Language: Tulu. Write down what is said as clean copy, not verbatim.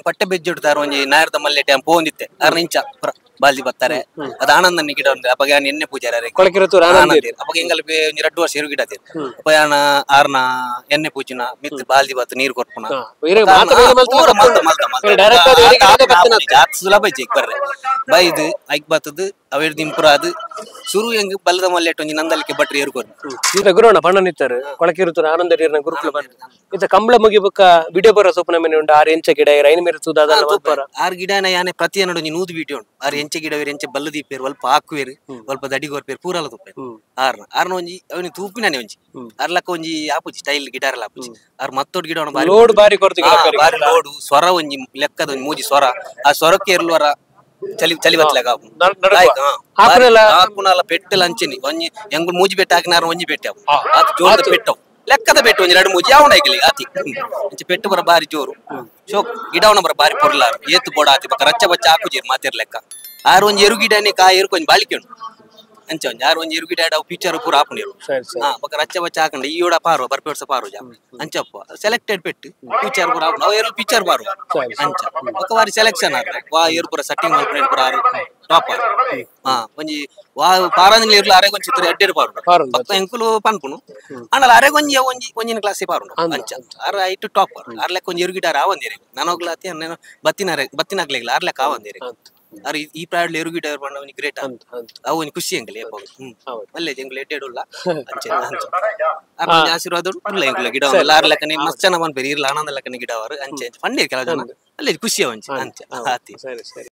ಪಟ್ಟೆ ಬೆಜ್ಜೊಡ್ತಾರ ಒಂಜಿ ನಾಯರ್ದ ಮಲ್ಲೆ ಟೈಮ್ ಪೋಂದಿತ್ತೆ ಅರ್ನ ಇಂಚ ಬಾಲ್ದಿ ಬತ್ತಾರೆ ಅದು ಆನಂದನ ಗಿಡ ಉಂಡು ಅಪಗ ಯಾನ್ ಎಣ್ಣೆ ಪೂಜಾರ ಕೊಳಕಿರತೂರು ಆನಂದ ಅಪಗ ಎಂಗಲ್ ಒಂಜಿ ರಡ್ಡು ವರ್ಷ ಎರು ಗಿಡ ಅಪ ಯಾನ ಆರ್ನ ಎಣ್ಣೆ ಪೂಜಿನ ಮಿತ್ ಬಾಲ್ದಿ ಬತ್ತು ನೀರು ಕೊರ್ಪುನ ಜಾತ್ ಸುಲಭ ಇಜ್ಜಿ ಬರ್ರೆ ಬೈದು ಐಕ್ ಬತ್ತದು ಅವೇರ್ ದಿಂಪುರ ಅದು ಸುರು ಎಂಗ್ ಬಲ್ಲದ ಮಲ್ಲೆಟ್ ಒಂಜಿ ನಂದಲಿಕೆ ಬಟ್ರಿ ಏರು ಕೊರ್ಪು ಇತ್ತ ಗುರುವಣ ಬಣ್ಣ ನಿತ್ತಾರೆ ಕೊಳಕಿರುತ್ತೂರು ಆನಂದ ನೀರಿನ ಗುರುಕುಲ ಬಂದು ಇತ್ತ ಕಂಬಳ ಮುಗಿ ಬೊಕ್ಕ ವಿಡಿಯೋ ಬರ ಸೊಪ್ಪು ನಮನೆ ಉಂಡು ಆರು ಎಂಚ ಗಿಡ ರೈನ್ ಮೇರೆ ತೂದಾದ ಆರು ಗಿಡನ ಯಾನೆ ಪ್ರತಿ ಅನ್ನೋಡು ಒಂಜಿ ನೂದು ಬೀಟಿ ಉಂಡು ಆರು ಎಂಚ ಗಿಡವೇರು ಎಂಚ ಬಲ್ಲ ದೀಪೇರು ಅಲ್ಪ ಹಾಕುವೇರು ಅಲ್ಪ ದಡಿ ಕೊರ್ಪೇರು ಪೂರಲ ತೂಪೇರು ಆರ್ನ ಆರ್ನ ಒಂಜಿ ಅವನಿ ತೂಪಿನಾನೆ ಒಂಜಿ ಅರ್ಲಕ್ಕ ಒಂಜಿ ಆಪುಜಿ ಸ್ಟೈಲ್ ಗಿಡಾರಲ್ಲ ಆಪುಜಿ ಆರ್ ಮತ್ತೊಡ್ ಗಿಡ ಬಾರಿ ಲೋಡ್ ಬಾರಿ ಕೊರ್ತು ಬಾರಿ ಲೋಡು ಸ್ವರ ಒಂಜಿ ಲೆಕ್ಕದ ಒಂಜಿ ಮೂಜಿ ಸ್ವರ ಆ ಸ್ವರಕ್ಕೆ ಎರ್ಲುವರ ಚಲಿ ಚಲಿ ಬತ್ಲಾಗ ಹಾಕುನಲ್ಲ ಪೆಟ್ಟಲ ಅಂಚೆನಿ ಒಂಜಿ ಎಂಗುಲ್ ಮೂಜಿ ಪೆಟ್ಟು ಹಾಕಿನಾರ ಒಂಜಿ ಪೆಟ್ಟು ಅವು ಆತ ಜೋರದ ಪೆಟ್ಟು ಲೆಕ್ಕದ ಪೆಟ್ಟು ಒಂಜಿ ಎರಡು ಮೂಜಿ ಯಾವನ ಐಕಲಿ ಆತಿ ಅಂಚೆ ಪೆಟ್ಟು ಬರ ಬಾರಿ ಜೋರು ಶೋಕ್ ಗಿಡವನ ಬರ ಬಾರಿ ಪೊರ್ಲಾರು ಏತು ಬೋಡ ಆತಿ ಬಕ್ಕ ರಚ್ಚ ಬಚ್ಚ ಹಾಕುಜೇರು ಮಾತಿರ್ ಲೆಕ್ಕ ಆರು ಒಂಜಿ ಎರು ಗಿಡನೆ ಕಾಯಿ ಎರು ಒಂಜಿ ಬಾಳಿಕೆ ಉಂಟು ಅಂಚೆ ಒಂಜಿ ಆರು ಒಂಜಿ ಎರು ಗಿಡ ಅವು ಫ್ಯೂಚರ್ ಪೂರ ಹಾಪುನೇರು ಹಾ ಬಕ್ಕ ರಚ್ಚ ಬಚ್ಚ ಹಾಕಂಡ ಈ ಯೋಡ ಪಾರು ಬರ್ಪೆ ವರ್ಷ ಪಾರು ಜಾ ಅಂಚಪ್ಪ ಸೆಲೆಕ್ಟೆಡ್ ಪೆಟ್ಟು ಫ್ಯೂಚರ್ ಪೂರ ಹಾಪುನ ಅವು ಎರು ಪಿಕ್ಚರ್ ಪಾರು ಅಂಚ ಬೊಕ್ಕ ಬಾರಿ ಸೆಲೆಕ್ಷನ್ ಆರ್ ವಾ ಎರು ಪೂರ ಸೆಟ್ಟಿಂಗ್ ಮಲ್ಪುನ ಪೂರ ಆರು ಟಾಪ್ ಆರು ಹಾ ಒಂಜಿ ವಾ ಪಾರಂದಿನ ಇರ್ಲ ಅರೆ ಒಂಜಿ ಚಿತ್ರ ಎಡ್ಡೆಡ್ ಪಾರು ಬೊಕ್ಕ ಎಂಕುಲು ಪನ್ಪುನು ಆಂಡಲ ಅರೆ ಒಂಜಿ ಒಂಜಿ ಒಂಜಿನ ಕ್ಲಾಸ್ ಪಾರು ಅಂಚ ಆರ್ ಐಟ್ ಟಾಪ್ ಆರ್ ಲೆಕ್ಕ ಒಂಜಿ ಎರು ಗಿಡ ಆವಂದಿರಿ ನನೋಗ್ಲಾತಿ ಬತ್ತಿನ ಬತ್ತಿನಾಗ್ಲಿಲ್ಲ ಆರ್ ಲೆಕ್ಕ ಆವಂದಿರಿ ಆರ್ ಈ ಪ್ರಾಯಡ್ ಎರು ಗಿಡ ಪಂಡ ಒಂಜಿ ಗ್ರೇಟ್ ಅವು ಒಂಜಿ ಖುಷಿ ಎಂಕಲ್ ಏಪ ಮಲ್ಲೆ ಎಂಕುಲು ಎಡ್ಡೆಡ್ ಉಲ್ಲ ಅಂಚೆ ಅಂಚ ಆರ್ ಒಂಜಿ ಆಶೀರ್ವಾದ ಉಲ್ಲ ಎಂಕುಲ ಗಿಡ ಆರ್ ಲೆಕ್ಕನೆ ಮಸ್ತ್ ಜನ ಪನ್ಪೇರು ಇರ್ಲ ಆನಂದ ಲೆಕ್ಕನೆ ಗಿಡ ಅವರು ಅಂಚೆ ಅಂಚೆ ಪಂಡೇರು ಕೆಲವು ಜನ ಅಲ್ಲೇ ಖುಷಿ ಒಂಜಿ ಅಂಚೆ ಆತಿ. ಸರಿ ಸರಿ.